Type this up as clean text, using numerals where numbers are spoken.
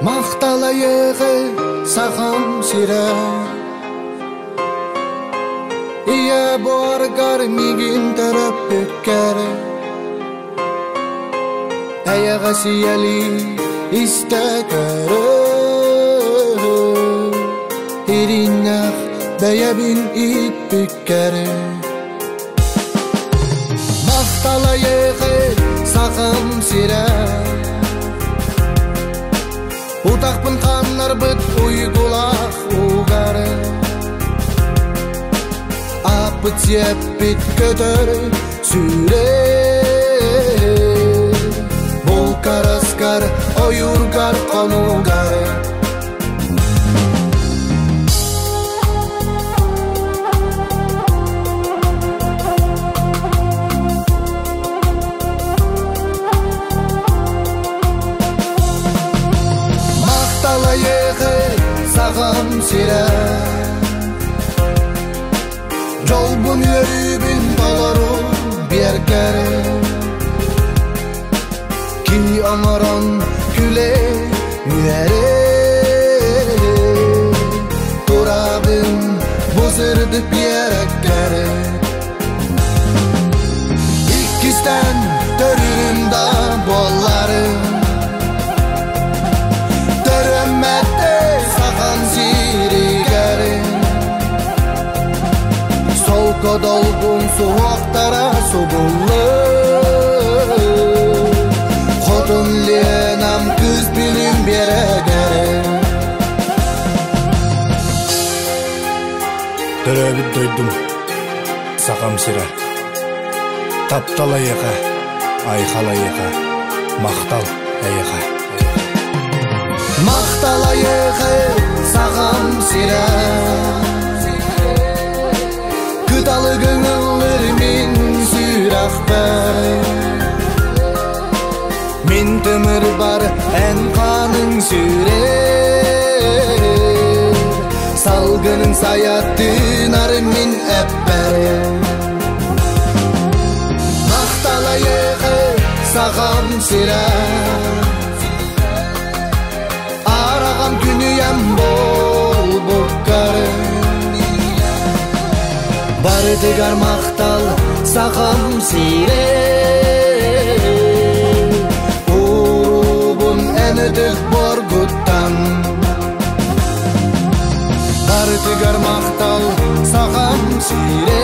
Махталайығы сахам сирэ Ийэ буоргар миигин төрөппүккэр Эйэҕэс ийэлии истэ көрөр Ириннэх бэйэбин ииппиккэр Махталайығы сахам сирэ Утахпын ханнарбыт уйгулаах угары Аппыт сиэппит көтөр сүүрэр Булкараскар ойуургар хонуугар Махталайығы сағам сирэ Жолбун үөрүүбүн толору биэркэр Ки оҥорон күлэ үөрэ Турабын бу сырдык биэрэккэр Иккистэн төрүүрүм да буолларым Төрөммөттө сахан сиригэр Солко долгун суһуохтара субуллар Хотун Ленам кыыс билим биэрэгэр Төрөөбүт дойдум Сахам сирэ. Таптал эйиэхэ, айхал эйиэхэ, махтал эйиэхэ. Махталайығы сахам сирэ Кыталыгың ыллыр мин сүрэхпэр Мин тымыр бар эн ханың сүүрэр Салгының саятынар мин эппэр Махталайығы сахам сирэ Арагам күнүйэм болбуккар Барытыгар махтал сахам сирэ Урубун эн өтүк боргуттан Барытыгар махтал сахам сирэ.